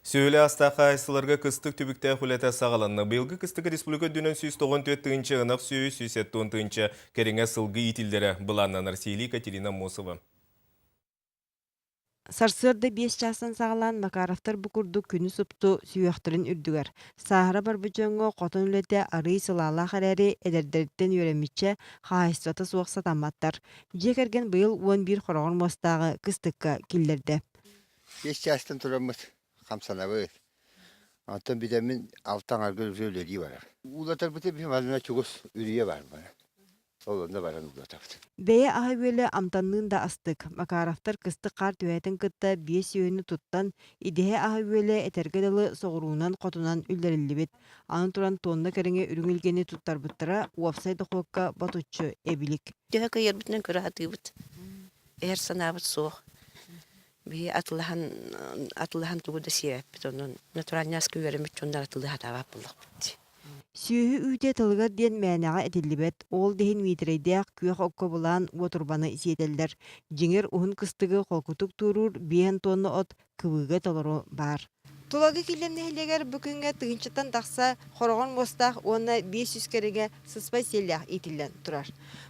Сүөһүлэ астаах хаһаайыстыбаларга кыстык түбүктээх үлэтэ саҕаланна. Быйылгы кыстык республика үрдүнэн 194 тыһыынча ынах сүөһү, 170 тыһыынча кэриҥэ сылгы иитиллэрэ былааннанар. Сиһилии Катерина Аммосова. Сарсыарда 5 чаастан саҕалаан Макаровтар бу курдук күнү супту сүһүөхтэрин үрдүгэр, сааһыра барбыт дьоҥҥо хотон үлэтэ арыый сылаалаах эрээри, эдэрдэриттэн үөрэммиччэ, хаһаайыстыбата суох сатамматтар. Дьиэ кэргэн быйыл 11 хороҕор муостааҕы кыстыкка киллэрдэ. Биэс чаастан тураммыт хамсанабыт. Онтон бүтэммин алта аҥарга уже үлэлии барар. Уулатарбыт биһи манна чугас үрүйэ баар бара. Ол онно баран уулатабыт. Бэйэ аһа-үөлэ амтанныын да астык. Макаровтар кыстык хаар түһээтин кытта биэс сүөһүнү туттан, идэһэ аһа-үөлэ этэргэ дылы соҕуруунан-хотунан үллэриллибит. Аны туран тонна кэриҥэ үрүҥ илгэни туттарбыттара уопсай дохуокка ботуччу эбилик. Төһө кыайарбытынан көрө сатыыбыт. Эр санаабыт суох. Биһи атылаһан атылаһан тугу да сиэбэппит, онон натуральный аска үөрэммит дьоннор атылыы сатаабат буоллахпыт. Сүөһү үүтэ тылыгар диэн мээнэҕэ этиллибэт, ол да иһин Миитэрэйдээх күөх окко былаан уотурбаны сиэтэллэр. Дьиҥэр, уһун кыстыгы холкутук туоруур биэһэн туонна от кыбыыга толору баар. Тулагы Киллэм нэһилиэгэр бу күҥҥэ тыһыынчаттан тахса хороҕор муостаах уонна 500 кэриҥэ сыспай сиэллээх иитиллэн турар.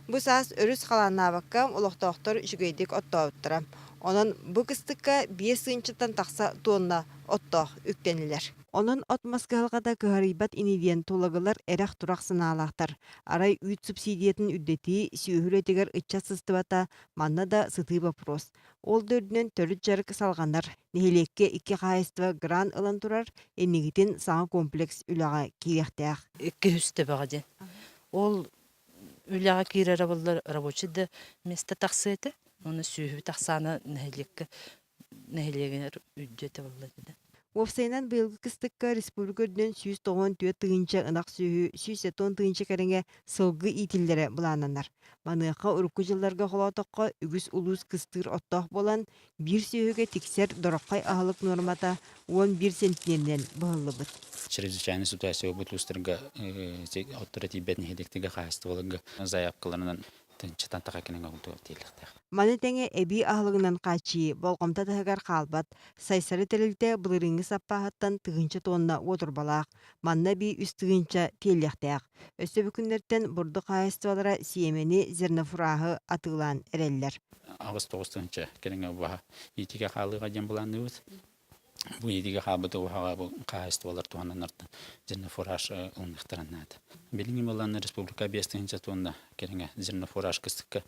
Бу саас өрүс халааннаабакка олохтоохтор үчүгэйдик оттообуттара. Онон бу кыстыкка биэс тыһыынчаттан тахса туонна оттоох үктэннилэр. Онон от-мас кыһалҕата кыһарыйбат ини диэн тулагылар эрэх-турах санаалаахтар. Арай үүт субсидиятын үрдэтии сүөһү үлэтигэр ыччат сыстыбата манна да сытыы боппуруос. Ол да үрдүнэн төрүт дьарык салҕанар. Нэһилиэккэ икки хаһаайыстыба грант ылан турар, иннигитин саҥа комплекс үлэҕэ киириэхтээх. Икки үс төбөҕө диэн. Ол үлэҕэ киирэрэ буоллар рабочий да место тахсыа этэ. Уонна сүөһү тахсаана нэһилиэккэ нэһилиэгинэр үрдүө этэ буолла этэ. Уопсайынан быйылгы кыстыкка республика үрдүнэн 194 тыһыынча ынах сүөһү, 170 тыһыынча кэриҥэ сылгы иитиллэрэ былааннанар. Маныаха урукку дьылларга холоотоххо үгүс улуус кыстыыр оттоох буолан, биир сүөһүгэ тиксэр дороххой аһылык нуормата 11 сентиэнинэн быһыллыбыт. Чрезвычайная ситуация бу улуустарга оттор тиийбэт нэһилиэктэргэ хаһаайыстыбаларга заявкаларынан тынчатан таха кэнэн тиэллэхтээх. Маны тэҥэ эбии аһылыгынан хааччыйыы болҕомто таһыгар хаалбат. Сайсары тэрилтэ былырыыҥҥы саппааһыттан тыһыынча тонна уотурбалаах, манна эбии үс тыһыынча тиэллиэхтээх. Өссө бу күннэртэн бурдук хаһаайыстыбалара сиэмэни, зернофураһы атыылаан эрэллэр. Аҕыс тоҕус тыһыынча кэриҥэ убаһа иитиигэ хаалыыга диэн былаанныыбыт. Бу иитиигэ хаалбыт убаһаҕа бу хаһаайыстыбалар туһананнартан зернофураж ылыныахтарын наада. Билиҥҥи былаанна республика биэс тыһыынча тонна кэриҥэ зернофураж кыстыкка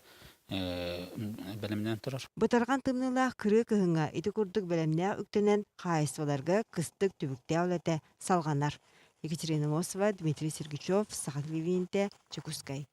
бэлэмнээн турар. Бытарҕан тымныылаах кырыы кыһыҥҥа ити курдук бэлэмнээх үктэнэн хаһаайыстыбаларга кыстык түбүктээх үлэтэ салҕанар. Екатерина Мосова, Дмитрий Сергучев, Саха телевидениетэ, Дьокуускай.